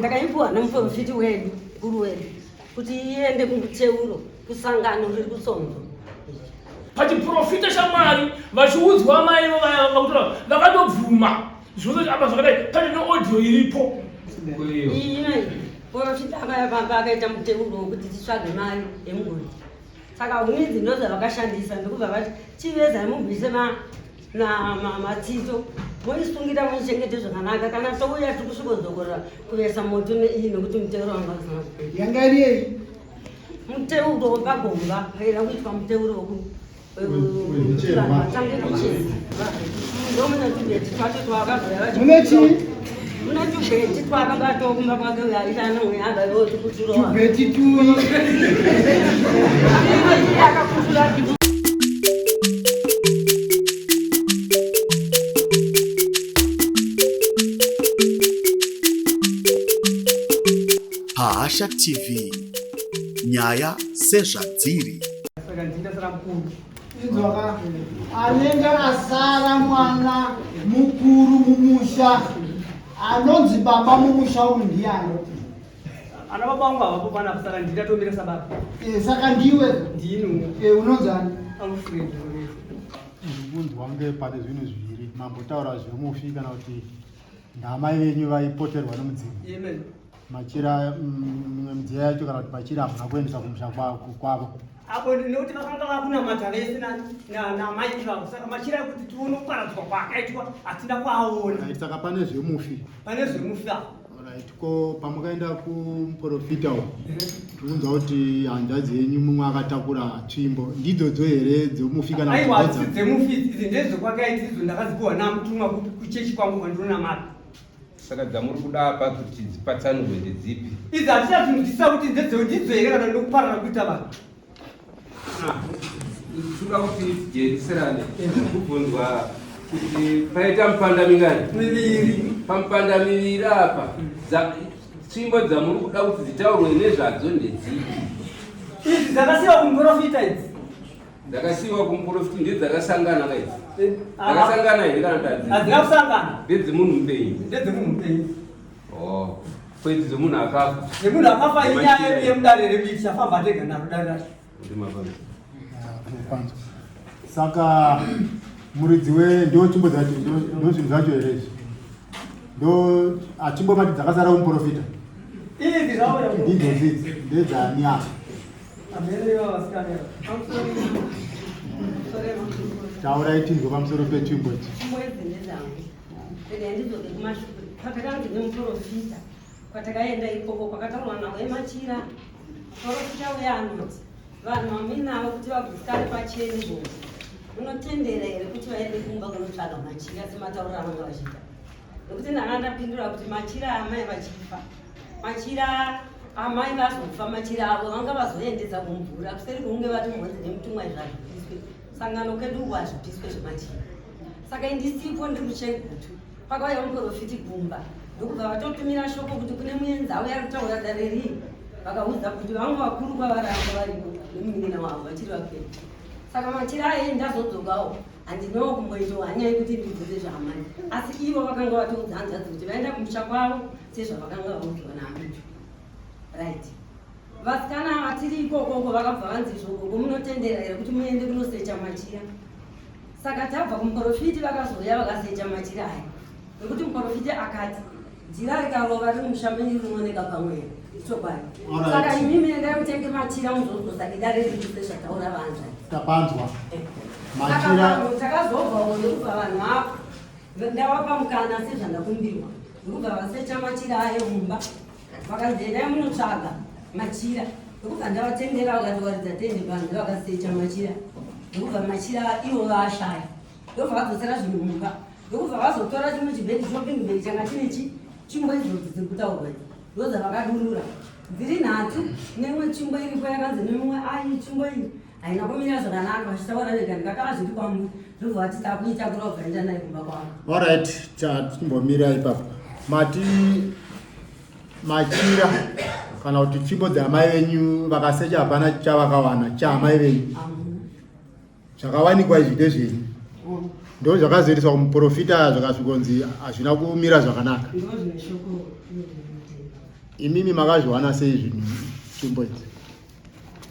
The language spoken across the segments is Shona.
Ndakaipuwa nemuprofiti wedu mukuru wedu kuti iende kumuteuro kusangano riri kusonzo. Pachiprofita chaMwari vachiudzwa amai vakutora vakatobvuma zvose apa zvakadai pane neaudio iripo. Iyi profita akaya pamba akaita muteuro wekuti titsvage mari yemugodhi. Saka huni idzi ndodzavakashandisa ndokubva vati chivezai mubvise matsito moisungira muichengete zvakanaka kana touya tiri kusvikodzokorora kuvesa moto neiyi nekuti muteuro wanga usina kupera. Yanga iri yei? Muteuro wepagomba aida kuitwa muteuro woku vatange kuchera. Ndomune tubeti twacho twakazouya vachi. Mune chii? Mune tubeti twakanga tokumba kwake uyo aita anomwe akayochikutura. Tubeti tui. Akakutura. Pahasha TV nyaya sezvadziri. Saka ndinda sara mukuru. Inzwaka anenge asara mwana mukuru mumusha anonzi baba mumusha umu ndiyani? Ana baba vangu havapo panapa saka ndini ndatomira sababa. Eh, saka ndiwe Ndini. Eh, unonzi ani? Alfred Murefu. Ndirikunzwa kunge pane zvinhu zviviri mambotaura zvemufi kana kuti ndamai venyu vaipoterwa nomudzimu. Amen. Machira mimwe midziyo yacho kana kuti machira hamuna kuendesa kumusha kwavo. Apo nekuti vakanga vakunamata vese namai ivavo saka machira ekuti tione kuparadzwa kwaakaitwa hatina kuaona. Right, saka pane zvemufi. Pane zvemufi apo. Right, ko pamukaenda kumuprofita uko tikunzwa kuti hanzvadzi yenyu mumwe akatakura tsvimbo ndidzodzo here dzemufi kana kuti Aiwa, hadzisi dzemufi idzi ndedzekwakaiti idzo ndakadzipiwa namutumwa kuchechi kwangu kwandinonamata. Saka dzamuri kuda apa kuti dzipatsanurwe ndedzipi? Idzi hatichadzinzwisisa kuti ndedzewe ndidzo here kana ndokuparara kuita vanhu. Toda kuti tijekeserane kubvunzwa kuti paita mupanda mingani? Miviri. Pamupanda miviri apa tsvimbo dzamuri kuda kuti dzitaurwe nezvadzo ndedzipi? Idzi dzakasiiwa kumuprofita idzi. Dzakasiiwa kumuprofita ndedzakasangana ka idzi? Eh, dzakasangana here kana kuti hadzina kusangana? Ndedzemunhu mupenyu. Ndedzemunhu mupenyu. Oh. Kwedzi dzemunhu akafa. Dzemunhu akafa inyaya yemudare redu tichafamba tega naro dare racho. Saka muridzi we ndo tsvimbo dzacho ndo zvinhu zvacho here izvi? Ndo atsvimbo mati dzakasara kumuprofita. Idzi zvauya. Ndidzo dzidzi ndedzani apa? Taurai tinzwe pamusoro petsvimbo idzi. Tsvimbo idzi ndedzangu. Regai ndidzoke kumashure. Patakanzi nemuprofita kwatakaenda ikoko kwakataurwa nawo emachira. Muprofita uya anoti vanhu vamuinavo kuti vagutsikane pacheni ngozi. Unotendera here kuti vaende kumba kunotsvaga machira sematauriro avanga vachiita? Nekuti ndanga ndapindura kuti machira amai vachifa. Machira amai vazofa machira avo vanga vazoendesa kumvura kuseri kunge vati mhonzi nemutumwa izvi hazvipiswe. Sangano kedu uko hazvipiswe zvemachira. Saka indisipo ndiri kuchegutu pakauya muprofiti gumba ndokubva vatotumira shoko kuti kune muenzi auya ari kutaura dare rii vakaudza kuti vangu vakuru kwavari avo varipo nemunin'ina wavo vachiri vapenyu. Saka machira aye ndazodzokawo handinawo kumboitawo hanya yekuti ndibvunze zvaamai asi ivo vakanga vatoudza hanzvadzi kuti vaenda kumusha kwavo sezvavakanga vaudzwa naamicho right vasikana ava tiri ikokoko vakabva vanzi izvo gogo munotendera here kuti muende kunosecha machira saka tabva kumuprofiti vakazouya vakasecha machira aya nekuti muprofiti akati jira rikarova riri musha menyu rinooneka pamweya ichokwadi saka imimi endai mutenge machira muzodzosa idare riri sezvataura vanzvadzi Tapanzwa. Saka vanhu takazobvawo ndokubva vanhu avo ndavapa mukana sezvandakumbirwa ndokubva vasecha machira ayo mumba vakanzi endai munotsvaga machira ndokubva ndavatendera vakatowaridza tende panze vakasecha machira ndokubva machira ivo vaashaya ndobva vadzosera zvinhu mumba ndokubva vazotora chimwe chibhegi shopping bag changa chine chi chimbo idzodzo dziri kutaurwa idzi ndodzavakadurura dziri nhatu neimwe tsvimbo iripo yakanzi nemumwe ai tsvimbo iyi haina kumira zvakanaka vachitaura vega ndikakava zviri kwamuri ndobva vati takuitakura ubva enda naye kumba kwavo Alright, chatimbomira ipapo. Mati machira kana kuti tsvimbo dzaamai venyu vakasecha hapana chavakawana chaamai venyu. Zvakawanikwa izvi ndezvenyu. Ndo zvakazoitiswa kumuprofita zvakasvikonzi hazvina kumira zvakanaka. Ndozvine shoko. Imimi makazviwana sei zvinhu tsvimbo idzi?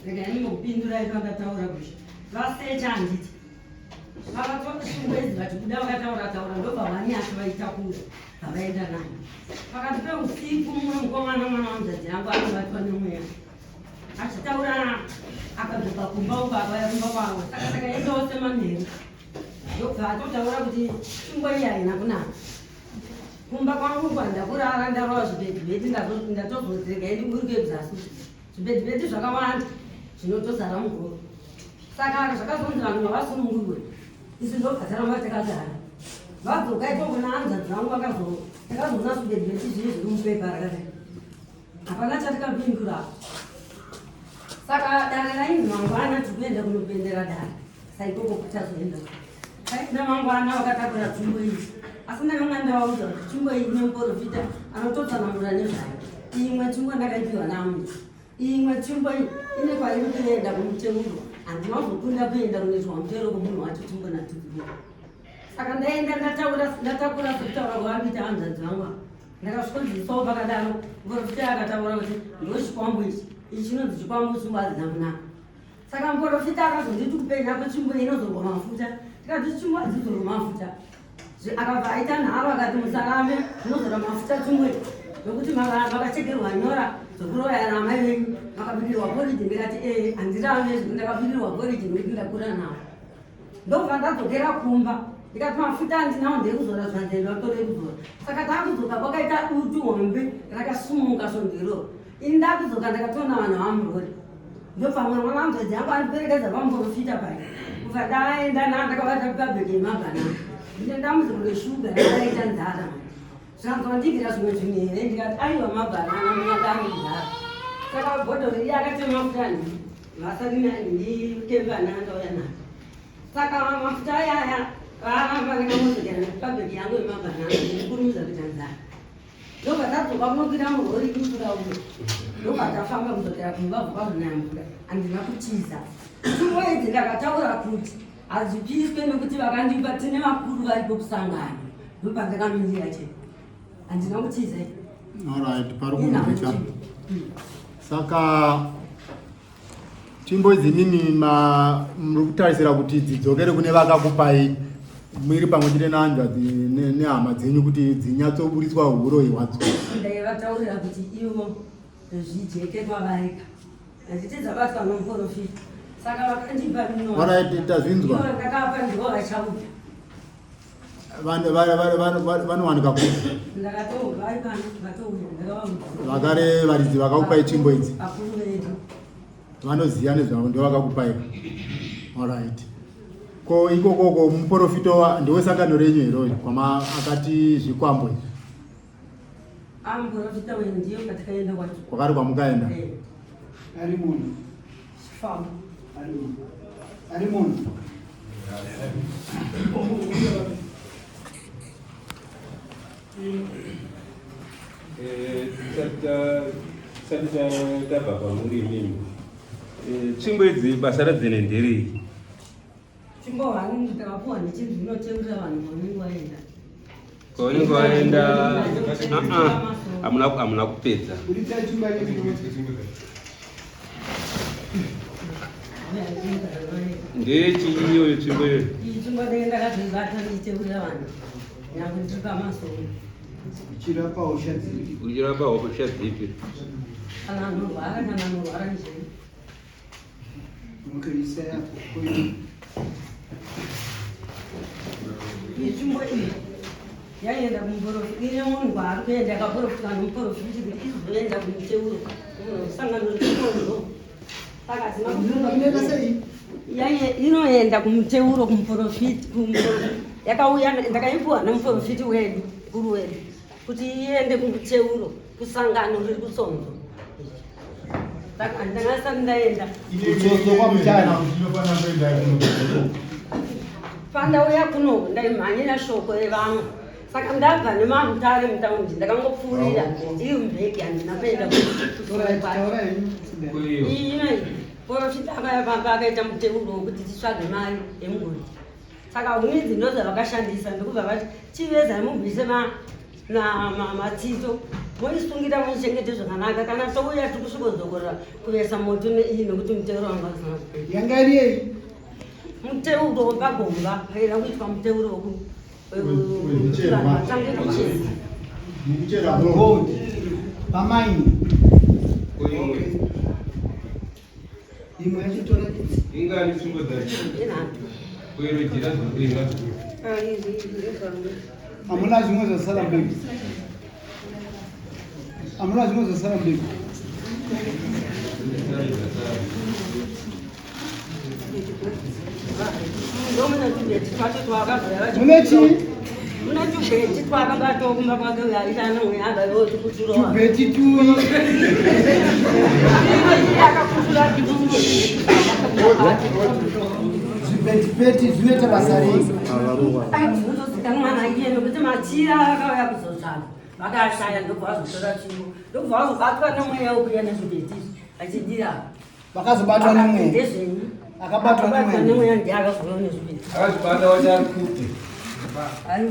Regai ndimbokupindurai pandataura kuti vasecha handiti vakatora tsvimbo idzi vachibuda vakataura taura ndobva vanyati vaitakura vavaenda nayo. Pakati peusiku mumwe mukomana mwana wanzvadzi yangu anobatwa nemweya achitaura akadzoka kumba uko akauya kumba kwavo saka takaendawo semanheru ndobva atotaura kuti tsvimbo iyi haina kunaka. Kumba kwangu kwandakurara ndarova zvibhedhibhedhi ndatozoti regai ndiburuke kuzasi zvibhedhibhedhi zvakawanda zvinotozara mugoro saka zvakazonzi vanhu ngavasunungurwe isu ndobva taramba takagara vadzoka ikoko nahanzvadzi vangu vakazoona zvibhedhibhedhi zviye zviri mupepa rakadai hapana chatikapindura saka dare rainzi mangwana tiri kuenda kunopendera dare saikoko kutazoenda Taenda mangwana vakatakura tsvimbo iyi asi ndakanga ndavaudza kuti tsvimbo iyi ine muporofita anototsanangura nezvayo. Imwe tsvimbo ndakaipiwa naambuya. Imwe tsvimbo iyi ine kwairi kuenda kumuteuro. Handina kuzokunda kuenda kunoitwa mutero kumunhu wacho tsvimbo natudziro. Saka ndaenda ndataura ndatakura sekutaura kwavanoita hanzvadzi vangu ava. Ndakasvikodzidzisawo pakadaro muporofita akataura kuti ndochikwambo ichi. Ichi chinonzi chikwambo tsvimbo hadzina kunaka. Saka muporofita akazonditi kupenya kwetsvimbo inozorwa mafuta tikati tsvimbo hadzidzorwi mafuta akabva aita nharo akati musarame munozora mafuta tsvimbo nokuti makachekerwa nyora dzokuroya namai venyu makabikirwa poriji ndikati ee handirame zvekuti ndakabikirwa poriji nokuti ndakura nawo ndobva ndadzokera kumba ndikati mafuta andinawo ndekuzora zvanzi ndatore kuzora saka takudzoka kwakaita dutu hombe rakasumuka svondo iroro ini ndakudzoka ndakatoona vanhu vamurori ndopamwe mwana hanzvadzi yangu andiperekedza pamuporofita pai kubva ndaenda na ndakabata pabheke yemabhanana ndine dambudziko reshuga ndakaita nzara zvanzi wandigira zvimwe zvinhu here ndikati aiwa mabhanana ndingadaro nzara saka bhodhoro riya akatema mafuta ndi vasati ndikembanana ndauya nayo saka mafuta ayaya vaaramba ndakamodzokera nepabheke yangu yemabhanana ndikurumidza kuita nzara ndobva tadzoka kunokwira murori kutura uyo ndobva tafamba kudzokera kumba kwazonaya mvura handina kutiza tsumbo idzi ndakataura kuti hadzipiswe nekuti vakandipa tine vakuru varipo kusangana ndopandakamirira chete handina kutiza Alright, pari kunzwika. Saka Tsvimbo idzi imimi muri kutarisira kuti dzidzokere kune vakakupai muri pamwe chete nehanzvadzi nehama dzenyu kuti dzinyatsoburitswa huroyi hwadzo. Ndaivataurira kuti ivo zvijeke kwavarika handiti dzabatwa nomuporofita saka vakandipa mino. Alright, tazvinzwa. Ndakapa ndivo vachauya. Vanowanika kupi? Vakare varidzi vakakupai tsvimbo idzi vanoziva nezvavo ndo vakakupai. Alright. Ko ikokoko muporofita ndewesangano renyu here uyu kwama akati zvikwambo izvi? Kwakari kwamukaenda? Eh. Ari munhu. Ari munhu. Ari munhu. Eh, tisati tabva pamuri imimi eh, tsvimbo idzi basa radzene nderei? Tsvimbo hwani takapuwa nechinhu zvinoteurira vanhu kwavanenge vaenda. Kwavanenge vaenda ah, ah, hamuna kupedza. Ndeyechii iyoyo tsvimbo iyoyo? Iyi tsvimbo ndenge ndakazvibata ndichiteurira vanhu nyangwe ndiri pamasoro. Uchirapa hosha dzipi? Uchirapa hosha dzipi? Kana anorwara kana anorwara njee. Itsvimbo iyi yaienda kumuporofita ine munhu kwaari kuenda yakaporofitwa nomuporofiti kuti izoenda kumuteuro sangano rekondo saka hatina inoenda kumuteuro kumuporofiti yakauya ndakaipuwa nomuporofiti wedu mukuru wedu kuti iende kumuteuro kusangano riri kutsonzo saka ndakasati ndaenda Kutsonzo kwamutana. Pandauya kuno ndaimhanyira shoko revamwe saka ndabva nemamutare mutaundi ndakangopfuurira iri mubhegi handina kuenda ino porofita akaya pamba akaita muteuro wekuti titsvage mari yemugodhi saka huni idzi ndodzavakashandisa ndokubva vati chivezai mubvise matsito. Moisungira muichengete zvakanaka kana touya tiri kusvikodzokorora kuvesa moto neiyi nekuti muteuro wanga usina kupera. Yanga iri yei? Muteuro wepagomba paida kuitwa muteuro weku Wezvicherwa. vatange kucheza. Mukuchera gold. Gold. Pamaini. Imwe. Imwe yacho toratidza. Ingani tsvimbo dzacho? Inhatu. Kwero jira zvokuringa. Ah, izvi izvi ndezvangu. Hamuna zvimwe zvasara mberi. Hamuna zvimwe zvasara mberi. Ndomune tubheti twacho twakazouya Mune chii? Mune tubheti twakabatawo kumba kwake uyo aita nomwe akayotikuturawo. Tubheti tui. Akakutura Zvibhetipeti zvinoita basa rei? Zvinotozikanwa naiye nokuti machira akauya kuzotsvaga vakashaya ndobva vazotora tsvimbo ndobva vazobatwa nomweya wekuya nezvibheti izvi achidira Vakazobatwa nemweya. Ndezvenyu. Akabatwa nemweya. Nemweya ndiye akazouya nezvibheti. Akazvibata wacho ari kupi? Ari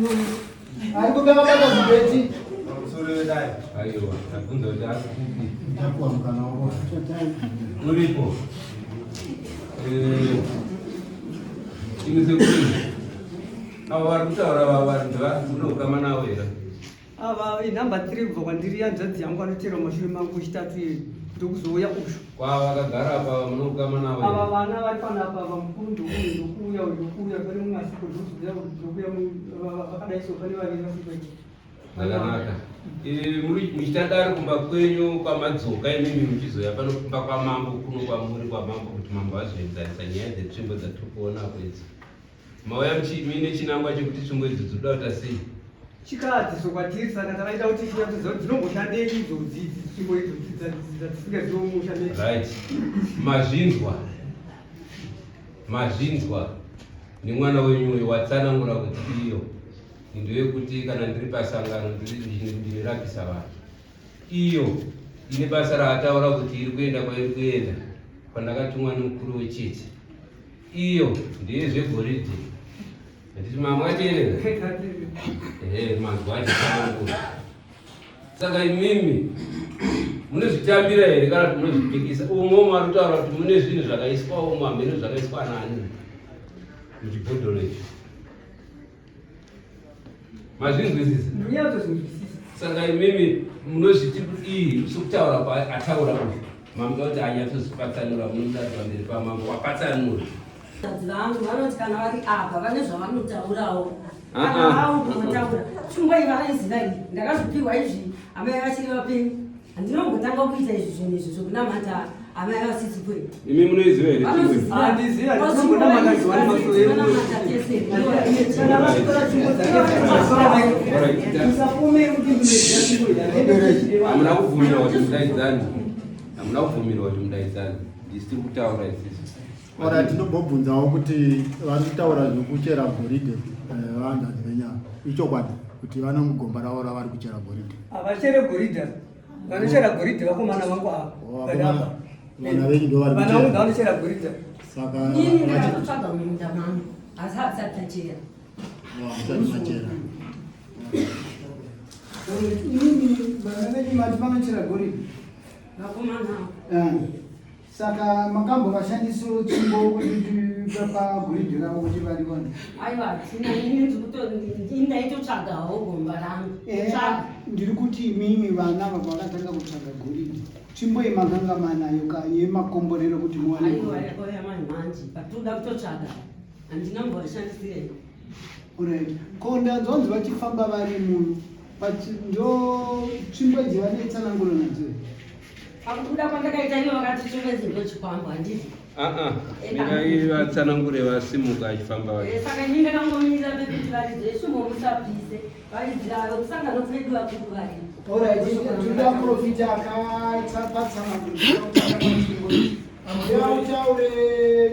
Ari kupi akabata zvibheti? Pamusoro wedai. Aiwa, ndabvunza kuti ari kupi. Ndapuwa mukana wako. Uripo. Eh, imi sekuru. Avo vari kutaura ava mune ukama navo here? Ava inhamba 3 kubva kwandiri hanzvadzi yangu anotera mumashure mangu chitatu iyi ndokuzouya ushu. Kwavakagara apa mune ukama navo here? Ava vana vari panapa ava mukuru ndokuuya ndokuuya uyu ndokuuya pane mumwe asipo ndokuzouya uyu ndokuuya vakadai so pane vaviri vasipo. Zvakanaka. Eh, muri muchita dare kumba kwenyu kwamadzoka imimi muchizouya pano kumba kwamambo kuno kwamuri kwamambo kuti mambo azoenzanisa nyaya dzetsvimbo dzatiri kuona apo idzi. Mauya muine chinangwa chekuti tsvimbo idzi dzinoda kuita sei? Chikadziso kwatiri saka tavaita kuti tinyatsoziva kuti dzinomboshandei idzodzi idzi tsvimbo idzodzi dzatisingazive mumusha medu. Right. Mazvinzwa. Mazvinzwa nemwana wenyu uyu watsanangura kuti iyo ndeyekuti kana ndiri pasangano ndinorapisa vanhu. Iyo ine basa raataura kuti iri kuenda kwairi kuenda kwandakatumwa nemukuru wechechi. Iyo ndeyezvegoridhe. Handiti mama akateerera? Ehe, manzwa achitsanangura. Saka imimi munozvitambira here kana kuti munozvipikisa? Umwe umwe ari kutaura kuti mune zvinhu zvakaiswa umo hameno zvakaiswa nani muchibhodhoro ichi. Mazvinzwisisa? Ndinyatsozvinzwisisa. Saka imimi munozviti kudii sekutaura kwaataura uyu? Mamuda kuti anyatsozvipatsanura munoda kuti pamberi pamambo wapatsanura. Vakadzi vangu vanoti kana vari apa vane zvavanotaurawo. Kana vaunotaura tsvimbo iyi vanoiziva iyi ndakazvipihwa izvi amai vachiri vapenyu handinombotanga kuita izvi zvinhu izvi zvekunamata amai vasisipo iyi. Imi munoiziva here tsvimbo iyi? Handizivi, handinombonamata zuva nemasowe. Vanamata tese. Kana vachitora tsvimbo dzake musapume kuti ndinoziva tsvimbo iyi. Hamuna kubvumirwa kuti mudaidzane. Hamuna kubvumirwa kuti mudaidzane. Ndisi tiri kutaura isisu. Ora tinombobvunzawo kuti vari kutaura zvekuchera goridhe eh, vanhanzi venyama. Ichokwadi kuti vane mugomba ravo ravari kuchera goridhe. Havachere goridhe. Vanochera goridhe vakomana vangu ava. Oh, Vari apa. Vana venyu ndo vari Vana vangu kuchera. vanochera goridhe. Saka Ini ndakatotsvaga mumunda mangu asi hatisati tachera. Oh, hamusati machera. Imimi vana venyu mati vanochera goridhe. Vakomana Eh. Saka makambovashandisiro tsvimbo kuti pagoridhe ravo kuti variwane? Aiwa hatina ini ndiri ndaitotsvagawo gomba rangu. Eh, ndiri kuti imimi vana ava vakatanga kutsvaga goridhe tsvimbo yemakanga manayo ka yemakomborero kuti muwane Aiwa yakauya manje manje patoda kutotsvaga handina mbovashandisirei. Alright. Ko ndanzwanzi vachifamba vari muno but ndo tsvimbo idzi vane tsananguro nadzo here? Pakubuda kwandakaita ivo vakati tsvimbo ndochikwambo handizvo. Ah ah, mirai vatsanangure vasimuka achifamba vachi. Eh, saka ini ndakangomirira pekuti varidze shumo musapise varidzira avo kusangano kwedu vakuru varipo. Alright, tinoda profita akatsanangura tsvimbo idzi. Utaure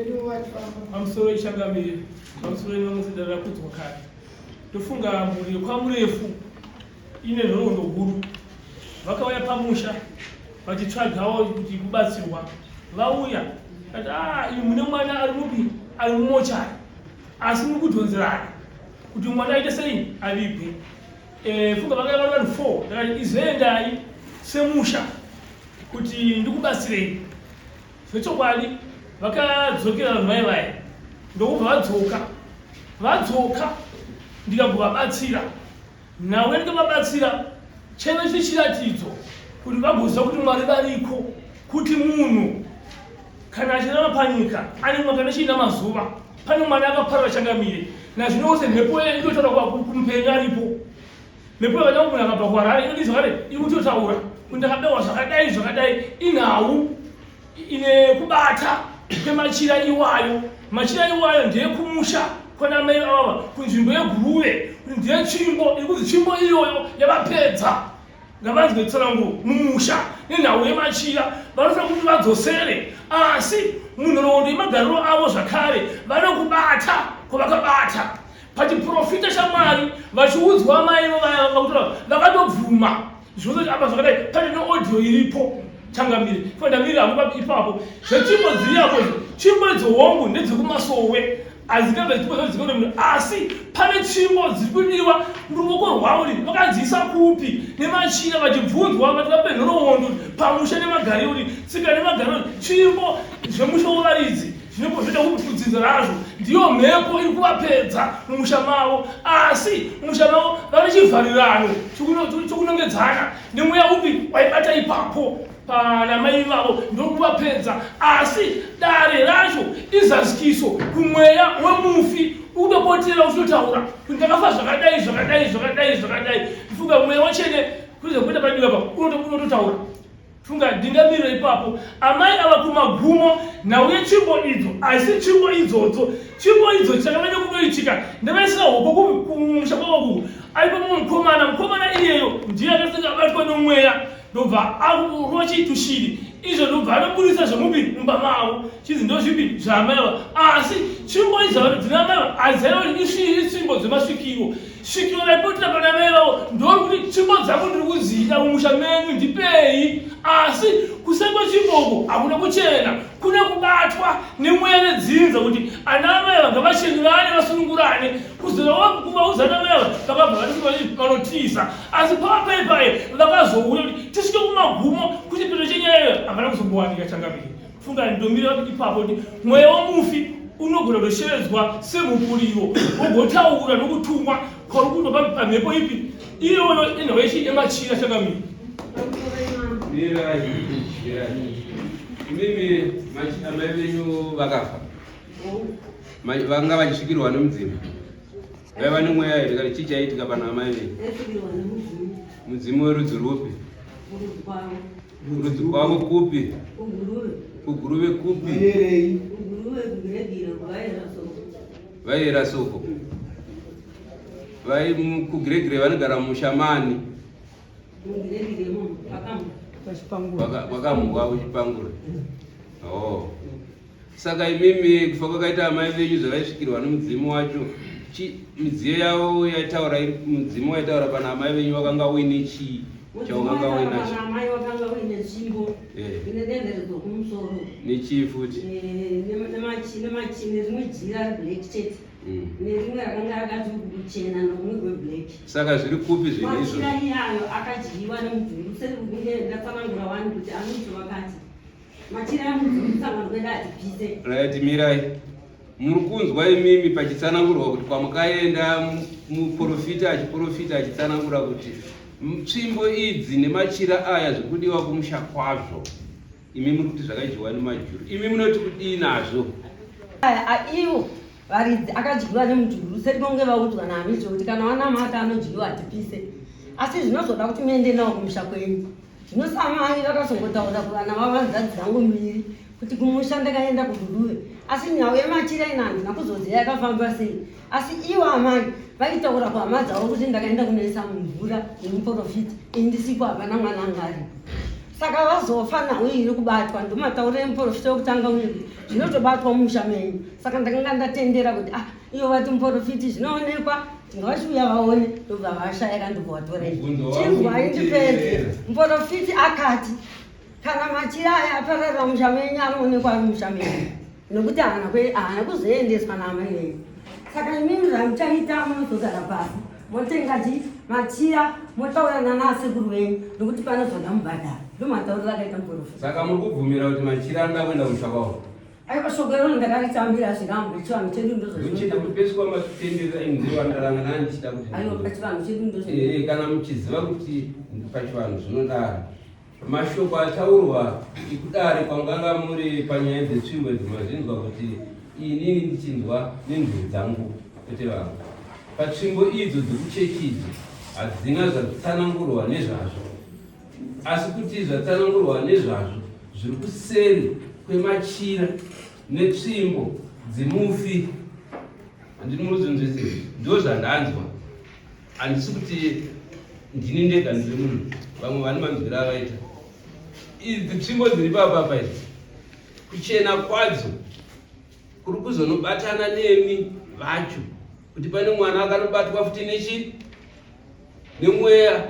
nyu vachifamba. Pamusoro ichangamire, pamusoro ivamwe rakudzwa kare. Ndofunga mhuri yekwaMurefu ine nhoroondo huru. Vakauya pamusha vachitsvagawo kuti kubatsirwa. Vauya kati ah, imi mune mwana ari mupi ari mumochari asi muri kudhonzerana kuti mwana aite sei avigwe. Eh, funga vakauya vari vanhu 4 ndakati izoendai semusha kuti ndikubatsirei zvechokwadi vakadzokera vanhu vaye vaye ndokubva vadzoka vadzoka ndikagovabatsira nawe ndikavabatsira chaive chiri chiratidzo kuti vagoziva kuti mwari variko kuti munhu kana achirama panyika ane mwaka nechiina mazuva pane mwana akaparara changamire nazvino wose mhepo inotaura kumupenyu aripo mhepo yakada munhu akabva kuharare inodii zvakare ikutotaura kuti ndakabewa zvakadai zvakadai inhau ine kubata kwemachira iwayo machira iwayo ndeyekumusha kwana mai avava kunzvimbo yeguruve kuti ndiye tsvimbo iri kunzi tsvimbo iyoyo yavapedza ngavanzwe tsananguro mumusha nenhau yemachira vanofanira kuti vadzosere asi munhoroondo yemagariro avo zvakare vanokubata kwavakabata pachiprofita chamwari vachiudzwa mai vaya vakutora vakatobvuma zvose apa zvakadai pane neaudio iripo changamire fandamirira hangu ipapo zvetsvimbo dziri apo tsvimbo idzo hongu ndedzekumasowe adzingave tsvimbo dzadzikore munhu asi pane tsvimbo dziri kudiwa ruoko rwavo ri vakadziisa kupi nemachira vachibvunzwa vati vape nhoroondo pamusha nemagariro ri tsika nemagariro tsvimbo zvemusha wevaridzi Zvinepo zvoita kuti kudzinza razvo ndiyo mhepo iri kuvapedza mumusha mavo, asi mumusha mavo vane chivharirano chokunongedzana nemweya upi waibata ipapo pana mai vavo ndokuvapedza, asi dare racho izazikiso kumweya wemufi ukutopotera uchitotaura kuti ndakafa zvakadai zvakadai zvakadai zvakadai ndifunga mweya wachene kuze kuita padiwa pa unototaura Funga ndingamire ipapo amai ava kumagumo nhau yetsvimbo idzo asi tsvimbo idzodzo tsvimbo idzo chakanyanya kunoitika ndavaisira hoko kumusha kwavo kuku aipo mumwe mukomana mukomana iyeyo ndiye akasanga abatwa nomweya ndobva arova chiitushiri izvo ndobva anoburitsa zvemubi mumba mavo chizi ndozvipi zvaamai ava asi tsvimbo idzo dzina amai ava hadzaiva itsvimbo dzemasvikiro Svikiro raipotera pana mai vavo ndorikuti tsvimbo dzangu ndiri kudzida mumusha menyu ndipei asi kusengwa tsvimbo uku hakuna kuchena kune kubatwa nemweya nedzinza kuti ana amai ava ngavachenurane vasunungurane kuzovakuvaudza ana mai ava vakabva vati vanotiza asi pava pai vakazouya kuti tisvike kumagumo kuchipiro chenyaya iyo havana kuzombowanika changamire Funga ndomira ipapo kuti mweya womufi unogona kutoshevedzwa semupuriro wogotaura nokutumwa kwauri kuitwa pamhepo ipi iyoyo inhau yechi yemachira chakamira. Mirai, mirai. Imimi amai venyu vakafa vanga vachisvikirwa nemudzimu vaiva nemweya here kana chii chaiitika pana amai venyu mudzimu werudzi rwupi Kurudzi kwavo kupi? Kuguruve kupi? Vaiyera soko. Vai kuGiregire vanogara mushamani. Kwakamhuka kuchipangura. Oh. Saka imimi kufa kwakaita amai venyu zvavaisvikirwa nomudzimu wacho midziyo yavo yaitaura mudzimu waitaura pana amai venyu wakanga uine chii chaukanga uinacho amai wakanga uine tsvimbo eh. ine denderedzo kumusoro nechii futi eh, nerimwe jira reblack chete mm. nerimwe rakanga rakati kuchena nokumwe kweblack saka zviri kupi zvinhu izvo machira iyayo akadyiwa nemudzimu sekunge ndatsanangura wani kuti anoti wakati Machira amudzimutsa kuenda atipise. Right, mirai. Muri kunzwa imimi pachitsanangurwa kuti kwamukaenda muprofita achiprofita achitsanangura kuti tsvimbo idzi nemachira aya zvikudiwa kumusha kwazvo. Imi muri kuti zvakadyiwa nemajuru. Imi munoti kudii nazvo? Aya iwo varidzi akadyiwa nemujuru setikonge vaudzwa naamicho kuti kana wanamata anodyiwa atipise. Asi zvinozoda kuti muende nawo kumusha kwenyu. Zvino samai vakazongotaura kuvana vavo hanzvadzi dzangu mbiri kuti kumusha ndakaenda kuGuruve asi nhau yemachira ina handina kuzoziva yakafamba sei asi ivo amai vaitaura kuhama dzavo kuti ndakaenda kunoisa mumvura nemuporofita ini ndisipo hapana mwana anga aripo saka vazofa nhau iri kubatwa ndomatauriro emuporofita wekutanga uye zvinotobatwa mumusha menyu saka ndakanga ndatendera kuti ah Iyo vati muporofiti zvinoonekwa tingavachiuya vaone ndobva vashaya kandobva watora chinzwai ndipedze muporofiti akati kana machira aya apararira musha menyu anoonekwa ari musha menyu nokuti haana kuzoendeswa naamai venyu saka imimi zvamuchaita munozogara pasi Motenga chi machira motaurana naasekuru venyu nokuti pane zvandamubhadhara. Ndomatauriro akaita muprofita. Saka muri kubvumira kuti machira anoda kuenda kumusha kwavo? Aiwa shoko iroro ndakaritambira zvirambo chivanhu chedu ndozvazvinoita. Muchida kuti pese kwamatitenderera ini ndiro ndaranga ndandichida kuti Aiwa pachivanhu chedu ndozvazvinoita. Eh, kana muchiziva kuti pachivanhu zvinodaro mashoko ataurwa ikudare kwanganga muri panyaya dzetsvimbo idzi mazvinzwa kuti inini ndichinzwa nenzeve dzangu kwete vangu patsvimbo idzo dzekuchechi idzo hadzina zvadzitsanangurwa nezvazvo asi kuti zvatsanangurwa nezvazvo zviri kuseri kwemachira netsvimbo dzemufi handini muruzvinzwisisa ndo zvandanzwa handisi kuti ndini ndega ndiri munhu vamwe vane manzwiro avaita idzi tsvimbo dziri papapa idzi kuchena kwadzo kuri kuzonobatana nemi vacho kuti pane mwana akanobatwa futi nechi nemweya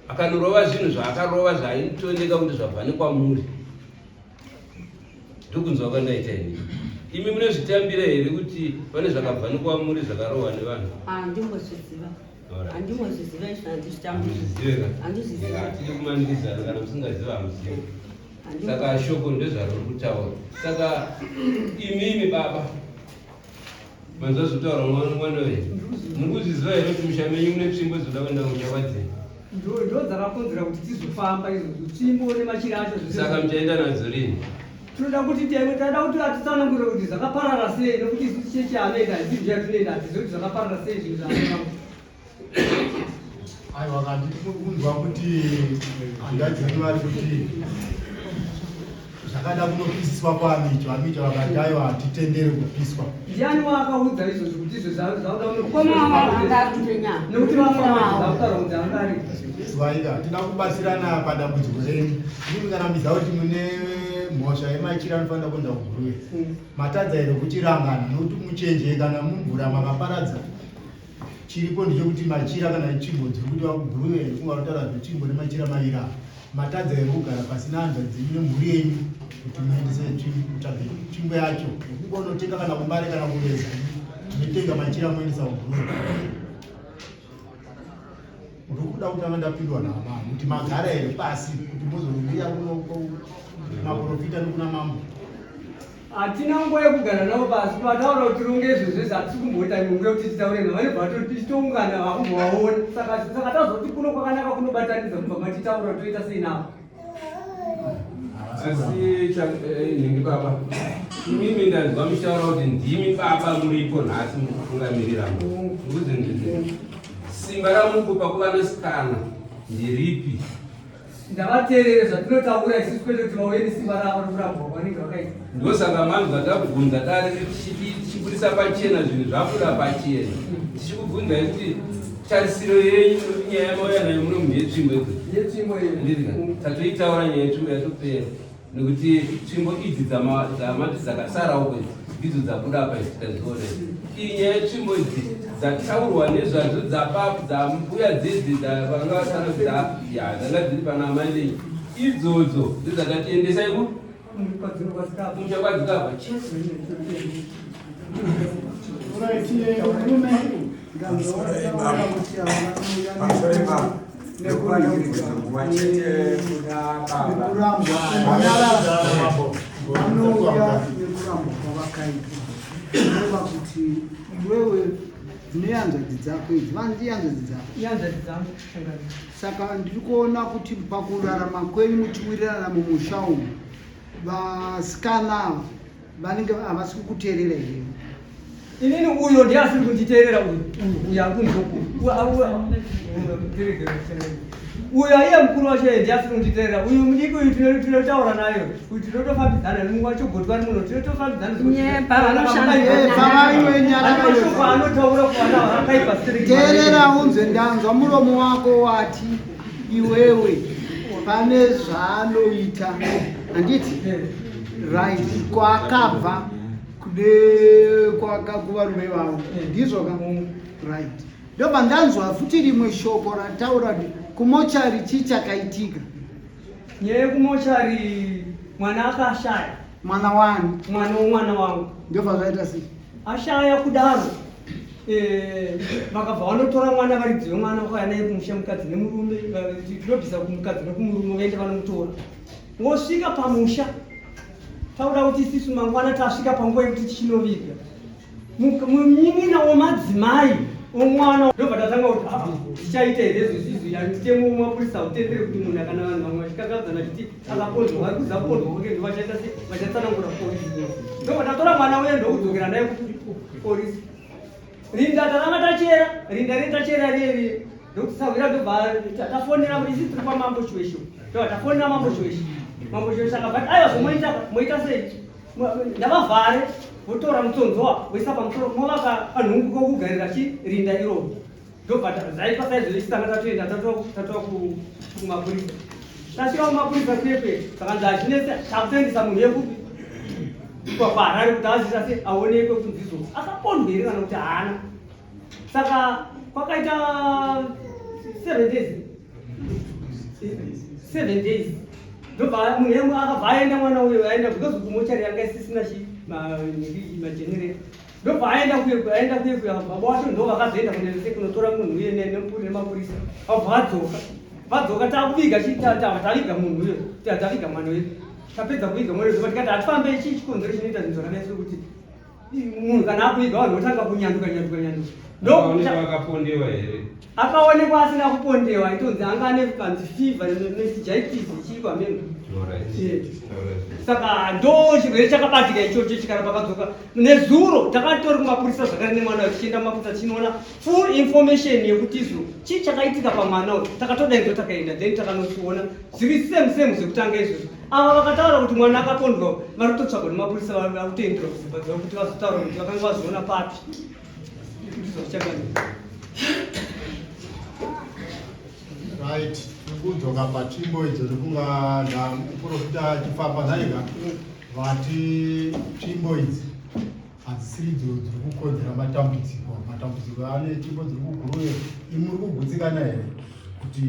akanorova zvinhu zvaakarova zvaaitooneka kuti zvabva nekwamuri ndokunzwa kwandaita ini imi munozvitambira here kuti pane zvakabva nekwamuri zvakarohwa nevanhu Handimbozviziva. Handimbozviziva izvo handizvitambiri. Handizvizive ka? Handizviziva. Hatidi kumanikidzana kana musingaziva hamuzivi. Saka shoko ndezvariri kutaura. Saka imimi baba manzwa zvinotaura mwana uyu muri kuzviziva here kuti musha menyu mune tsvimbo dzoda kuenda kumusha kwadzini? Ndo dzakakonzera kuti tizofamba izvozvo tsvimbo nemachira acho zvese. Saka muchaenda nadzo rini? Tinoda kuti teme tada kuti atitsanangure kuti zvakaparara sei nokuti isu chechi anoenda hatizi ndiye atinoenda hatizivi kuti zvakaparara sei zvinhu zvaanoda. Aiwa kandiri kunzwa kuti hanzvadzi venyu vari kuti zvakada kunopisiswa kwaamicho amicho vakati aiwa hatitenderi kupiswa. Ndiani waakaudza izvozvo kuti izvo zvakuda Mukoma wangu anga ari kutonya. Nekuti vamwe vanhu vakutaura kuti anga ari. Izwaika hatina kubatsirana padambudziko renyu. Ndimi kana muchiziva kuti mune mhosva yemachira anofanira kuenda kuguruve. Matadza here kuchirangana nokuti muchenje kana mumvura makaparadza chiripo ndechekuti machira kana tsvimbo dziri kudiwa kuguruve kunga kutaura zvetsvimbo nemachira maviri apa matadza here kugara pasina hanzvadzi dzenyu nemhuri yenyu kuti muendese mutsvage tsvimbo yacho kungonotenga kana kumbare kana kuveza munotenga machira moendesa kuguruve ndikuda kutanga ndapindwa naamai kuti magara here pasi kuti mozouya kuno maprofita nekuna mambo Hatina nguva yekugara navo pasi vataura kuti tironge izvo zvese hatisi kumboita imwe nguva yekuti titaure navo vanobva vatoti tichitoungana vakumbovaona saka saka tazoti kuno kwakanaka kunobatanidza kubva matitaura toita sei navo Asi nhingi baba imimi ndanzwa muchitaura kuti ndimi baba muripo nhasi mukutungamirira mukuzinzvizvi simba ramukupa kuvanasikana ndiripi Ndavateerere zvatinotaura isusu kwete kuti vauye nesimba ravo rokurambwa kwavanenge vakaita. Ndosaka manzwa tabvunza dare tichibudisa pachena zvinhu zvabuda pachena tichikubvunzai kuti tarisiro yenyu nokuti nyaya yamauya nayo muno munhu yetsvimbo idzi Yetsvimbo iyo. Ndizvo. Tatoitaura nyaya yetsvimbo yatopera nekuti tsvimbo idzi dzamati dzakasara uko idzi ndidzo dzabuda apa idzi tikadziona idzi iyi nyaya yetsvimbo idzi dzataurwa nezvadzo dzapa dzambuya dzidzi vanga vasana ya dzanga dziri pana amai venyu idzodzo ndodzakati endesai ku kumusha kwadzikabva chete. Vanouya nekurambwa kwavakaitwa kureva kuti iwewe nehanzvadzi dzako idzi vanzi hanzvadzi dzako Ihanzvadzi dzangu sangano. Saka ndiri kuona kuti pakurarama kwenyu muchiwirirana mumusha umu vasikana ava vanenge havasi kukuteerera here? Inini uyo ndiye asiri kunditeerera uyu uyu uyu ari kunzoko uyu aiye mukuru wacho iye ndiye asiri kunditeerera uyu mudiki uyu tinotaura naye uyu tinotofambidzana mumwe wacho gotwa ari muno tinotofambidzana Nyepa, vanoshanda. Eh, pavaiwe nyarara iwe. mashoko anotaura kuvana akaipa stereki. Teerera unzwe ndanzwa muromo wako wati iwewe pane zvaanoita handiti right kwaakabva kune kwaka kuvarume vavo ndizvo ka right ndobva ndanzwa futi rimwe shoko rataura kuti kumochari chii chakaitika Nyaya yekumochari mwana akashaya. Mwana wani? Mwana womwana wangu. Ndobva zvaita sei? Ashaya kudaro. Eh, vakabva vanotora mwana varidzi vemwana vakauya naye kumusha mukadzi nemurume tinobvisa kumukadzi nekumurume vaende vanomutora vosvika pamusha takuda kuti isisu mangwana tasvika panguva yekuti tichinoviga munyin'ina wemadzimai omwana ndobva tatanga kuti ah, tichaita here zvisizvi mutemo wemapurisa hautendere kuti munhu akana vanhu vamwe vachikakadzana chiti akapondwa vari kuzapondwa kwake ndo vachaita se vachatsanangura polisi ndobva tatora mwana uye ndokudzokera naye kupolisi rinda takanga tachera rinda riri tachera riye ndokusahwira ndobva tafonera isi tiri kwamambo chiweshe ndobva tafonera mambo chiweshe mambo chiweshe akabva ati aiwa zvomoita moita sei ndavavhare votora mutsonzowa voisa pamusoro movaka kanhungu kokugarira chi rinda iroro ndobva zvaitwa saizvozvo isu tanga tatoenda tatova kumapurisa tasvika kumapurisa kwekwe takanzi hazvinetse takutoendesa munhu yekupi kwaharare kuti azviita se aonekwe kunzi izvo akapondwa here kana kuti haana saka kwakaita 7 days 7 days ndobva munhu yemu akabva aenda mwana uyo aenda because kumochari yanga isisina chi magenerator ndobva aenda kuye aenda kuye kuya baba wacho ndo vakazoenda kunese kunotora munhu uye nemupuri nemapurisa vabva vadzoka vadzoka takuviga taviga munhu uyo taviga mwana wedu tapedza kuviga mwana wedu tikati hatifambe chii chikonzero chinoita zvinhu zvakadai sokuti munhu kana akuviga vanhu votanga kunyanduka nyanduka nyanduka. Akaonekwa akapondewa here? Akaonekwa asina kupondewa, itonzi anga ane kanzi fever meningitis chiikwa meno. Saka ndo chirwere chakabatika ichocho chikaramba kadzoka. Nezuro takatori kumapurisa zvakare nemwana uyu, tichienda kumapurisa tichinoona full information yekuti izvo chii chakaitika pamwana uyu. Takatodaidzwa takaenda, then takanochiona zviri same same zvekutanga izvozvo. Ava vakataura kuti mwana akapondwa vari kutotsvagwa nemapurisa, vari kutoenderwa kudzimba dzavo kuti vazotaura kuti vakanga vazoona papi. Ndizvo zvichakanaka. Right, tikudzoka patsvimbo idzo ndokunga ndamuprofita achifamba nhaika vati tsvimbo idzi hadzisiri idzo dziri kukonzera matambudziko. Matambudziko ane tsvimbo dziri kuGuruve. Imi muri kugutsikana here kuti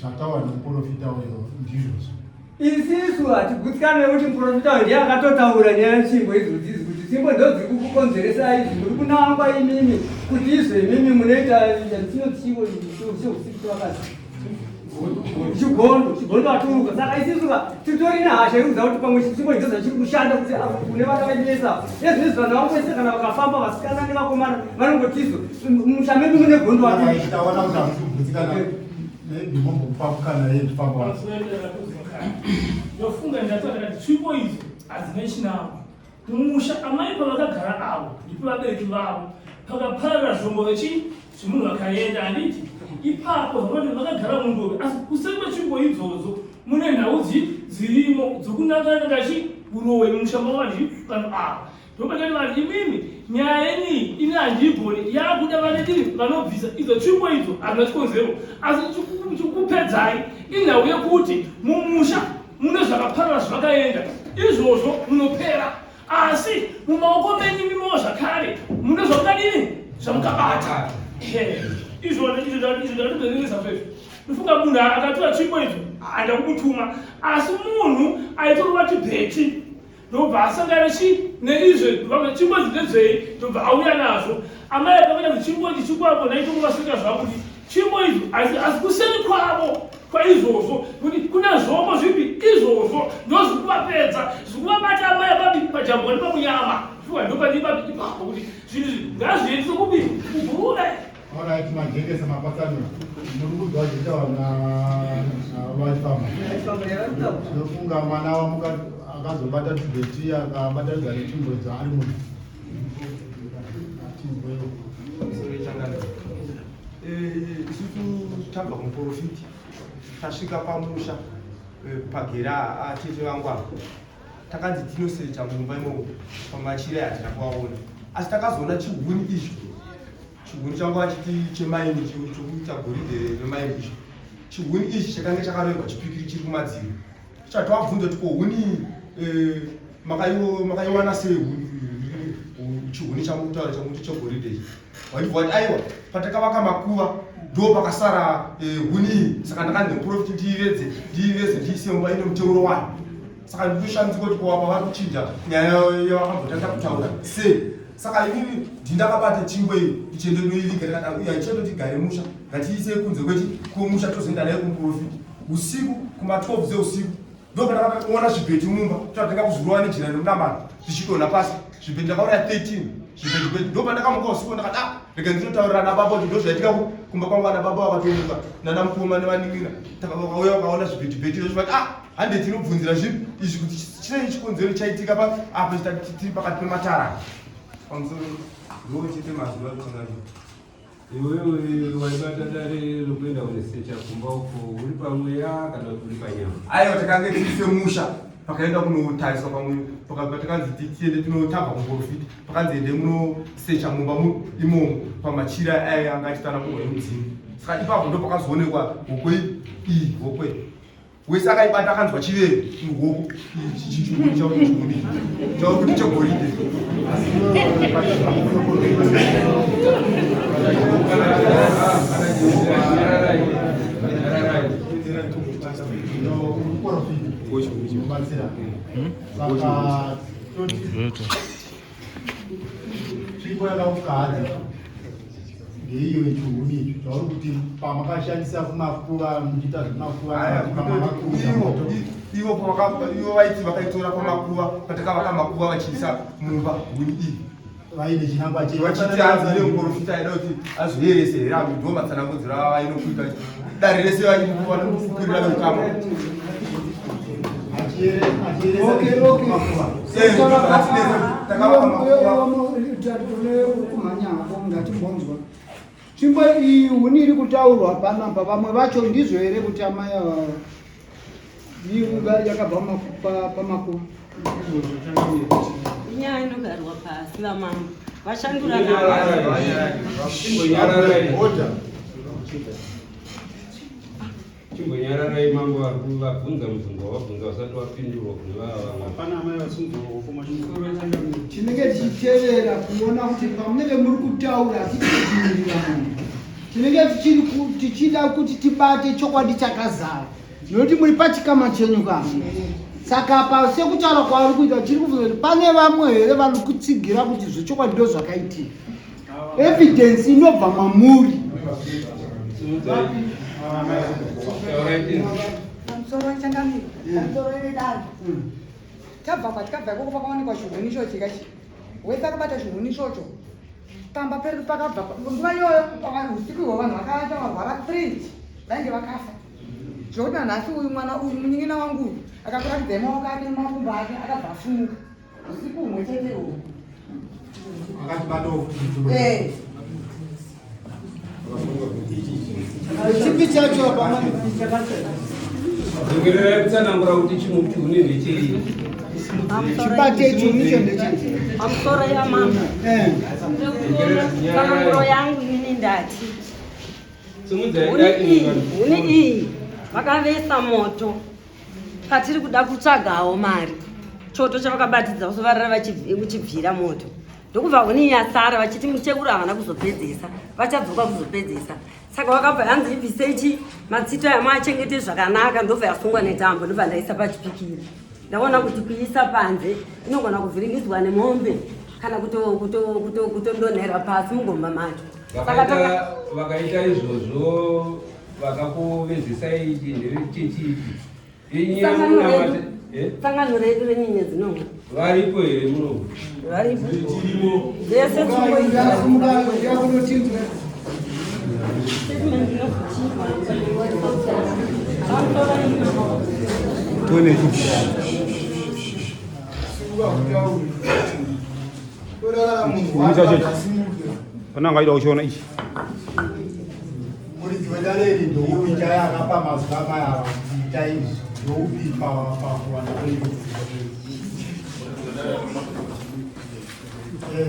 zvataura nemuprofita uyo ndizvozvo? Isisu hatigutsikani nekuti muprofita uyu ndiye akatotaura nyaya yetsvimbo idzodzizi kuti tsvimbo ndo dziri kukukonzeresa izvi, muri kunangwa imimi kuti izvo imimi munoita chinochiwo cheusiku chevakadzi chigondo chigondo aturuka. Saka isisu ka titori nehasha yekuziva kuti pamwe tsvimbo idzo zvachiri kushanda kuti kune vana vedu ava ezvinezvi vanhu vangu vese kana vakafamba vasikana nevakomana vanongotizo musha medu mune gondo aturuka. Taona kuti hamusi kugutsikana, maybe mombomupa mukana yekufamba wacho. Ndofunga ndataura ndakati tsvimbo idzo hadzina chinangwa mumusha. Amai pavakagara avo ndipo vabereki vavo pakaparara zvombo vechi zvemunhu vakaenda, handiti? Ipapo zvavati vakagara mundove, asi kuseri kwetsvimbo idzodzo mune nhau dzirimo dzokunangana chi uroyi mumusha mavo. Vanhu vanhu ava ndopatati vanhu imimi nyaya yenyu ini handiigoni, yakuda vanedini vanobvisa idzo tsvimbo idzo hazvina chikonzero, asi chikupedzai inhau yekuti mumusha mune zvakaparara zvakaenda izvozvo munopera, asi mumaoko menyu mimowo zvakare mune zvamukadini zvamukabata. Izvona izvo ndakatobzereresa zvezvo. Ndofunga munhu akatora tsvimbo idzo haenda kumutuma, asi munhu aitorova tibheti ndobva asangana chi neizvo tsvimbo idzi ndedzei, ndobva auya nazvo. Amai pakaita kuti tsvimbo idzi chikwambo ndaitongovasvika zvavo kuti tsvimbo idzo asi kuseri kwavo kwaizvozvo kuti kune zvombo zvipi izvozvo ndozvikuvapedza zvikuvabata amai papi pajambwa nepamunyama fuwa ndopani papi ipapo kuti zvinhu izvi ngazviendeswe kupi kuGuruve. Alright, majekesa mapatsanura. Muri kunzwa zvitaura navachifamba. Tinofunga mwana wamuka akazobata tibheti akabatanidza netsvimbo idzo ari munhu. Tinzwewo. Isusu tabva kumuprofiti, tasvika pamusha pagera atete vangu ava, takanzi tinosecha mumba imomo pamachira, hatina kuvaona, asi takazoona chihuni icho. Chihuni changu achiti chemaini, chokuita goridhe remaini icho. Chihuni ichi chakange chakaroerwa chipikiri chiri kumadziro. Chatwabvunza kuti ko huni makaiwana sei chihuni changu kutaura changu kuti chegoridhe ichi? Vachibva vati aiwa, patakavaka makuva ndo pakasara huni iyi, saka ndakanzi nemuprofiti ndiivedze ndiiveze ndiise mumba ine muteuro wayo. Saka nditoshamisa kuti kowapa vari kuchinja nyaya yavakambotanga kutaura sei. Saka inini ndindakabata tsvimbo iyi ndichiende noiviga ndikati uya ichiendo tigare musha ngatiisei kunze kwechi kwemusha tozoenda naye kumuprofiti usiku kuma 12 dzeusiku ndopandakaona zvibheti mumba tatanga kuzvirova nejira remunamata zvichidonha pasi zvibheti ndakaona 13 zvibheti bheti ndopandakamuka usiku ndakati ah rega ndinotaurira ana baba kuti ndozvaitika kumba kwangu ana baba vakatomuka nana mukoma nevanin'ina vakauya vakaona zvibheti bheti izvo vati ah hande tinobvunzira zvipi izvi kuti chii chikonzero chaitika pa apa tiri pakati pematara pamusoro ndo chete mazuva ekuchanganyika Iwewe waibata dare rokuenda kunesecha kumba uko uri pamweya kana kuti uri panyama? Aiwa, takange tiri semusha pakaenda kunotariswa pamwe patakanzi tiende tinotamba kumuprofita pakanzi ende munosecha mumba imomo pamachira aya anga achitana kurwa nemudzimu saka ipapo ndo pakazoonekwa hokwe iyi hokwe wese akaibata akanzwa chiveve muhoko chichigoni chavo chigoni chavo kuti chegoridhe Tsvimbo yakaukadza ndeiyo yechihuni icho chauri kuti pamakashandisa kumakuva muchiita zvemakuva ivo ivo vaiti vakaitora pamakuva patakavaka makuva vachiisa mumba huni iyi vaine chinangwa chei vachiti hanzi ine muprofita aida kuti azoyerese here apo ndo matsanangudziro ava vainokuita dare rese vanokupurira veukama Kumhanya hako ngatimbonzwa tsvimbo iyi huni iri kutaurwa panapa vamwe vacho ndizvo here kuti amai ava yakabva pamakuva? Inyaya inogarwa pasi vamambo vashandura. Chimbonyararai, chimbonyararai. Mambo vari kuvabvunza mubvunzo wavabvunza vasati vapindurwa kune vava vamwe. Pana amai vasinzwa. Tinenge tichitevera kuona kuti pamunenge muri kutaura hatisi kudzivirira munhu. Tinenge tichida kuti tibate chokwadi chakazara nokuti muri pachikama chenyu kana saka pa sekutaura kwavari kuita tiri kubvunza kuti pane vamwe here vari kutsigira kuti zvechokwadi ndo zvakaitika. Evidence inobva mamuri. Simudzai, taurai tinzi. Pamusoro changamire, pamusoro vedare. Tabva kwatikabva ikoko pakaonekwa chihuni ichochi kachi wese akabata chihuni ichocho pamba pedu pakabva nguva iyoyo usiku ihwo vanhu vakaita varwara three vainge vakafa zvokuti nanhasi uyu mwana uyu munin'ina wangu uyu akakuratidzai maoko ake nemakumbo ake akabva afumuka usiku humwe chete ihwohwo. Akatibatawo. Eh. Chipi chacho apa? Dzokererai kutsanangura kuti chimwe chihuni ndechei. Chibate chihuni icho ndechei? Pamusoro yamambo, tsananguro yangu inini ndati Simudzai. Huni iyi, huni iyi vakavesa moto patiri kuda kutsvagawo mari choto chavakabatidza kusovarira uchibvira moto ndokubva huni yasara vachiti muchekuru havana kuzopedzesa vachadzoka kuzopedzesa saka vakabva yanzi ibvisei chi matsito yamachengete zvakanaka ndobva yasungwa netambo ndobva ndaisa pachipikiri. Ndaona kuti kuisa panze inogona kuvhiringidzwa nemombe kana kutondonhera pasi mugomba macho. Saka Vakaita izvozvo vakakuvezesai ndevechechi ipi? Sangano redu. Sangano redu renyenyedzi nomwe. Varipo here muno? Varipo vese. Tsvimbo idzi. Yakunotinzwa. Statement inokuchipa. Pamusoro. Tone. Simuka kutaura. Kurara munhu Chihuni chacho ichi. asimuke. Pana angaida kuchiona ichi. Muridzi wedare iri ndoupi chaiye akapa mazwi amai ava kuti itai izvi ndoupi pakuwana kwenyu?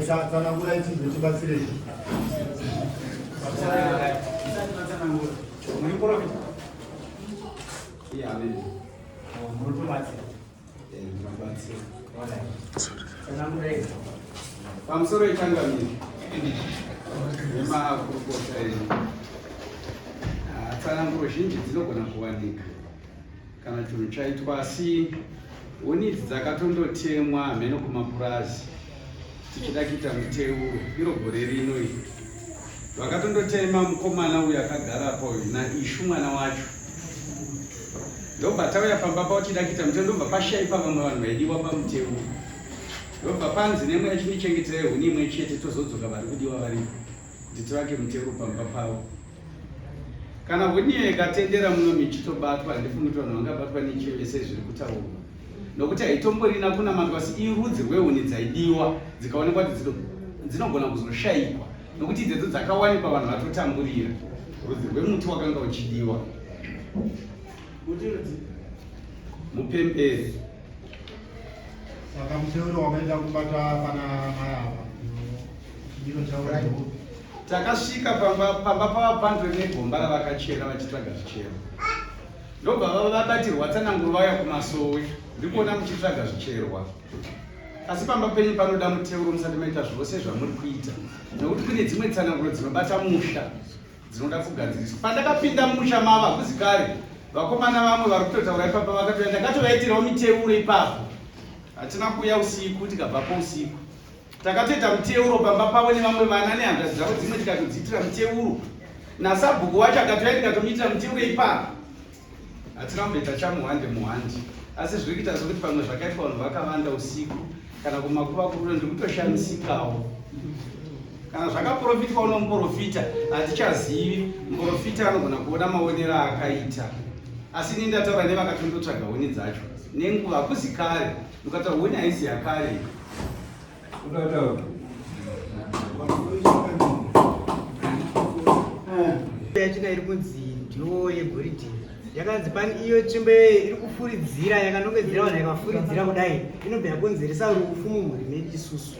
Tsanangurai tinzwe tibatsirei. Muri profita? Iya, muri kubatsira. Ndinobatsira. Tsanangurai. Pamusoro ichangamire nemakurukota enyu. Tsananguro zhinji dzinogona kuwanika kana chinhu chaitwa, asi huni idzi dzakatondotemwa hameno kumapurazi. Tichida kuita muteuro iro gore rino iri. Vakatondotema mukomana uyu akagara apa uyu naIshu mwana wacho. Ndobva tauya pamba pavo tichida kuita muteuro ndobva pashaipa vamwe vanhu vaidiwa pamuteuro. Ndobva panzi nemweya chindichengeterai huni imwe chete tozodzoka vari kudiwa varipo kuti tivake muteuro pamba pavo. Kana huni iyo ikatendera muno michitobatwa handifungi kuti vanhu vangabatwa necheve sezviri kutaurwa. Nokuti haitomborina kunamatwa asi irudzi rwehuni dzaidiwa dzikaonekwa kuti dzinogona kuzoshaikwa nokuti idzedzo dzakawanikwa vanhu vatotamburira rudzi rwemuti wakanga uchidiwa. Mupemberi. Saka muteuro wamaida kubata pana mai ava Takasvika pamba pamba pavapandwe negomba ravakachera vachitsvaga zvichero. Ndobva vabatirwa tsananguro vauya kumasowe. Ndikuona muchitsvaga zvicherwa. Asi pamba penyu panoda muteuro musati maita zvose zvamuri kuita. Nokuti kune dzimwe tsananguro dzinobata musha dzinoda kugadziriswa. Pandakapinda mumusha mavo hakuzi kare vakomana vamwe vari kutotaura ipapa vakatouya ndakatovaitirawo miteuro ipapo. Hatina kuuya usiku tikabvapo usiku. Takatoita muteuro pamba pavo nevamwe vana nehanzvadzi dzavo dzimwe tikatodziitira muteuro. Nasabhuku wacho akatouya tikatomuitira muteuro ipapo. Hatina kumboita chamuhwande muhwande. Asi zviri kuita sekuti pamwe zvakaitwa vanhu vakavanda usiku kana kumakuva kurure ndiri kutoshamisikawo. Kana zvakaprofitwa unomuprofita hatichazivi. Muprofita anogona kuona maonero aakaita. Asi ini ndataura nevakatondotsvaga huni dzacho nenguva hakuzi kare. Ukataura huni haisi yakare. Yachina iri kunzi ndiyo yegoridhe yakanzi pane iyo tsvimbo iri kufuridzira yakanongedzera vanhu yakafuridzira kudai inobva yakonzeresa rufu mumhuri medu isusu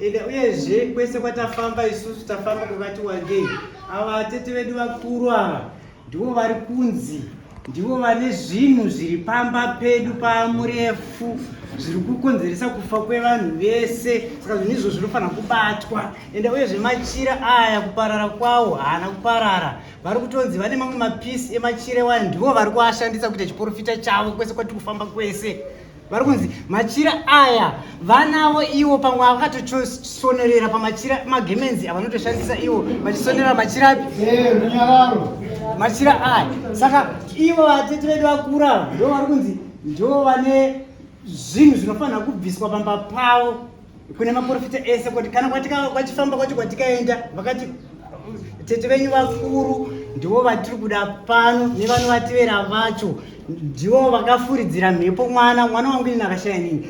ende uyezve kwese kwatafamba isusu tafamba kwakati wandei ava tete vedu vakuru ava Ndivo vari kunzi ndivo vane zvinhu zviri pamba pedu pamurefu zviri kukonzeresa kufa kwevanhu vese saka zvinhu izvo zvinofanira kubatwa ende uyezve machira aya kuparara kwawo haana kuparara vari kutonzi vane mamwe mapisi emachira iwayo ndivo vari kuashandisa kuita chiporofita chavo kwese kwatiri kufamba kwese vari kunzi machira aya vanavo iwo pamwe vakatosonerera pamachira magemenzi avanotoshandisa iwo vachisonerera machira api eh, runyararo machira aya saka ivo vatete vedu vakura ndo vari kunzi ndo vane zvinhu zvinofanira kubviswa pamba pavo kune maprofita ese kuti kana kwatifamba kwacho kwatikaenda vakati tete venyu vakuru ndivo vatiri kuda pano nevanovatevera vacho ndivo vakafuridzira mhepo mwana mwana wangu ini akashaya nini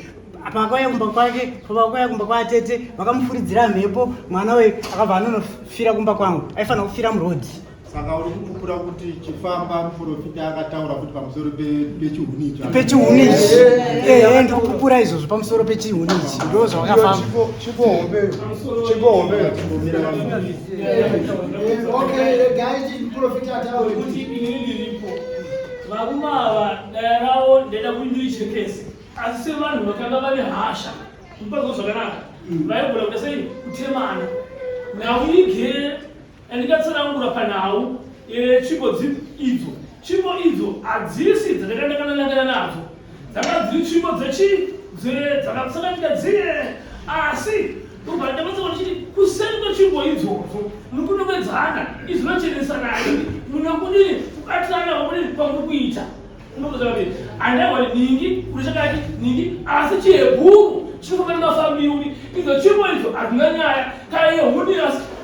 pakauya kumba kwake pavakauya kumba kwatete vakamufuridzira mhepo mwana uyu akabva anonofira kumba kwangu aifanira kufira murodhi Saka uri kupupura kuti chifamba muprofita akataura kuti pamusoro pechihuni ichi. Pechihuni ichi. Eh, ndiri kupupura izvozvo pamusoro pechihuni ichi. Ndo zvawakafamba. Chipo hombe. Chipo hombe. Okay, regai muprofita ataure. Kuti inini ndiripo. Varume ava daya ravo ndaida kuti ndirichekese. Asi sevanhu vakanga vane hasha. Mupango zvakanaka. Vaigona kuita sei kutemana. Nhau igere Andingatsanangura panhau yetsvimbo idzo. Tsvimbo idzo hadzisi dzatakanangana nadzo, dzanga dziri tsvimbo dzechi dzakasanganika dziye, asi ndobva ndabatsirwa ndichiti kuseri kwetsvimbo idzodzo muri kunongedzana izvi vanochenesanai mune kudini kubatirana kwakudini kwamuri kuita andaiwa ningi uri chakati ningi asi chihebhuru chinofamba nemafambiro idzo tsvimbo idzo hadzina nyaya kana yehuni asi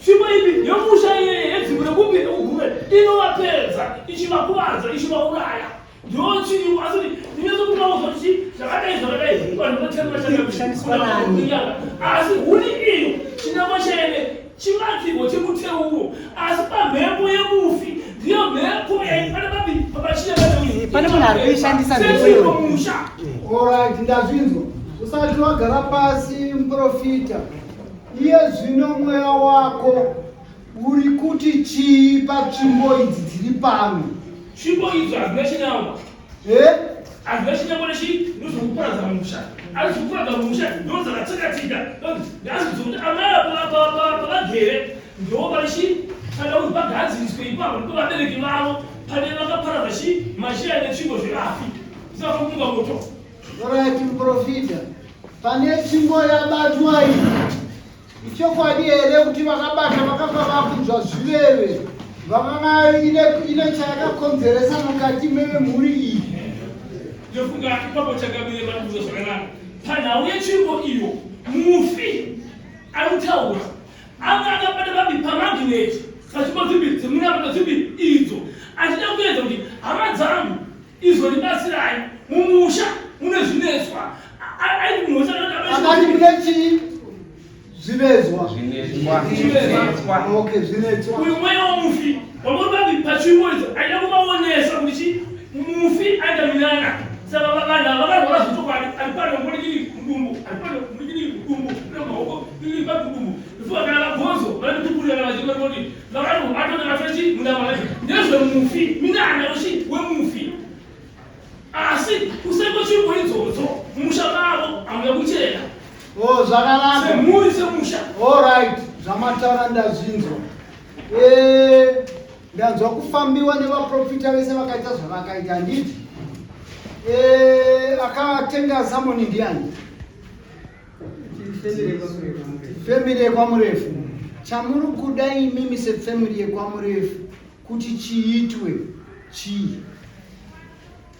Tsvimbo ipi yemusha iyeye yedzimwe rekupi rekugume inovapedza ichivakuvadza ichivauraya ndiyo chiripo asi kuti ndinyatsokuvauza kuti chii zvakadai zvakadai vanhu vatemachakushandiswa asi huni iyo chinangwa chaene chivakirwo chemuteuro asi pamhepo yemufi ndiyo mhepo yaipane papi papachine pane munhu ari kuishandisa mhepo iyoyo musha Alright, ndazvinzwa. Usati wagara pasi muprofita. Iye zvino mweya wako uri kuti chii patsvimbo idzi dziri pano? Tsvimbo idzo hadzina chinangwa. Eh? Hadzina chinangwa nechi ndozvokuparadza musha. Asi zvekuparadza musha ndodzakatsakatika. Asi dzokuti amai pavagere ndo pari chi kana kuti pagadziriswe ipapo ndipo vabereki vavo pane vakaparadza chi mashiya netsvimbo zvevafi. Zvisina kumunga moto. Alright, muprofita. Pane tsvimbo yabatwa iyi, ichokwadi here kuti vakabata vakanga vakunzwa zviveve vakanga ine chayakakonzeresa mukati memhuri iyi? Ndofunga ipapo chakamire mabuzo zvakanaka. Panhau yetsvimbo iyo, mufi ari kutaura anga akabata papi pamagineti patsvimbo dzipi dzemunamato dzipi idzo, achida kuedza kuti hama dzangu Izondibatsirai mumusha mune zvinetswa. Aiti munhu wese akati mune chii? Zvinetswa. Zvinetswa. Okay, zvinetswa. Uyu mweya womufi wamuri papi patsvimbo idzo aida kuvaonesa kuti chi mufi aita minana. Saka vanhu ava vakarwara zvechokwadi ari pano mudikiri mudumbu ari pano mudikiri mudumbu kune maoko dikiri papi mudumbu ifuka kana vabvonzo vanotipurira kana vachiri kuti ndezvemufi minana uchi wemufi asi kusekwa tsvimbo idzodzo mumusha mavo hamuna kuchena. Oh, zvakanaka. Semhuri semusha. All right, zvamataura ndazvinzwa. Eh, ndanzwa kufambiwa nevaprofita vese vakaita zvavakaita handiti? Eh, akatenga samoni ndiani? Family yekwaMurefu, chamuri kuda imimi sefamily yekwaMurefu kuti chiitwe chii?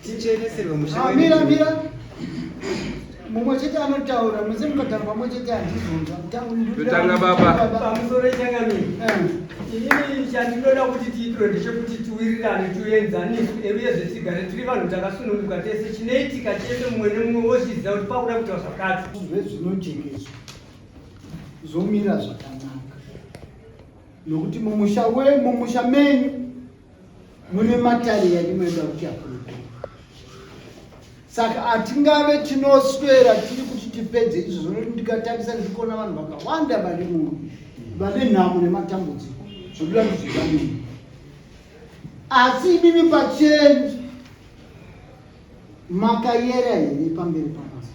Ticheneserwe musha Ah, mira mira, mumwe chete anotaura, mese mukataura pamwe chete handizonzwa. Totanga baba. Pamusoro changamire, inini chandinoda kuti tiitirwe ndechekuti tiwirirane, tienzaniswe, uyezve tigare tiri vanhu takasununguka tese. Chinoitika chese mumwe nemumwe wozviziva kuti pakuda kuitwa zvakati. Zvezvinojekeswa zvomira zvakanaka nokuti mumusha we mumusha menyu mune matare yandinoenda kuti akurukura saka hatingave tinoswera tiri kuti tipedze izvozvo nokuti ndikatarisa ndiri kuona vanhu vakawanda vari muno vane nhamo nematambudziko zvokuda kuzvivanei asi imimi pachenyu makayera here pamberi pamwari?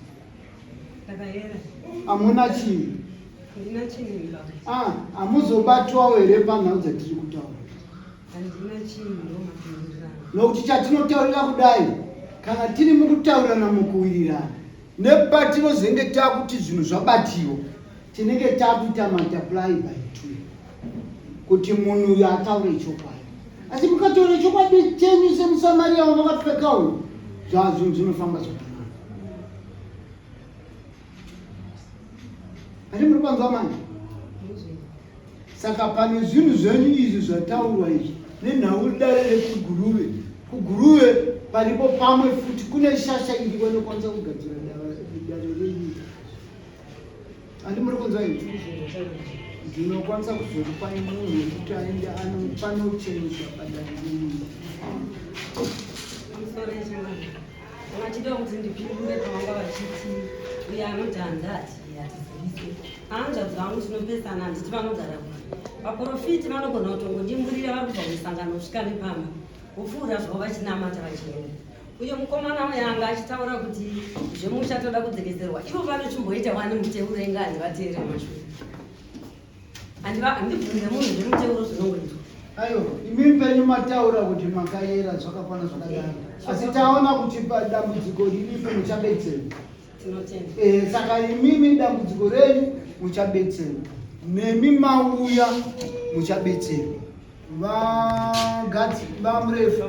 Ndakayera. Hamuna chii? Handina chinhu baba. Ah, hamuzobatwawo here panhau dzatiri kutaura? Handina chinhu ndomapindurirana. Nokuti chatinotaurira kudai, kana tiri mukutaurirana mukuwirirana, nepatinozenge takuti zvinhu zvabatiwa, tinenge takuita multiply by two kuti munhu uyu ataure chokwadi. Asi mukataura chokwadi chenyu semuSamaria wamakapfeka uyu, zvazvinhu zvinofamba zvakanaka. Ati muri kwanzwa manje? Saka pane zvinhu zvenyu izvi zvataurwa izvi nenhau dare rekuGuruve. KuGuruve paripo pamwe futi kune shasha iriko inokwanisa kugadzira dare renyika. Andi muri kunzwa izvi? Ndinokwanisa kuzokupai munhu wekuti aende anopanocheneswa padare renyika. Pamusoro yechangano. Vachida kuti ndipindure pavanga vachiti uye anoti hanzvadzi hatiziviswe. Hanzvadzi vangu tinopesana handiti vanogara kure. Vaporofiti vanogona kutongondimburira vari kubva kumusangano kusvika nepamba vopfuura zvavo vachinamata vachienda. Uyo mukomana uyo anga achitaura kuti zvemusha toda kudzekeserwa ivo vanochimboita wani muteuro inga handivateerere mashoko. Handibvunze munhu zvemuteuro zvinongoitwa. Ayo, imimi penyu mataura kuti makayera zvakakwana zvakadaro. Asi taona kuti dambudziko riripo muchabetserwa. Tinotenda. Eh, saka imimi dambudziko renyu muchabetserwa. Nemi mauya muchabetserwa. Vagadzi vaMurefu.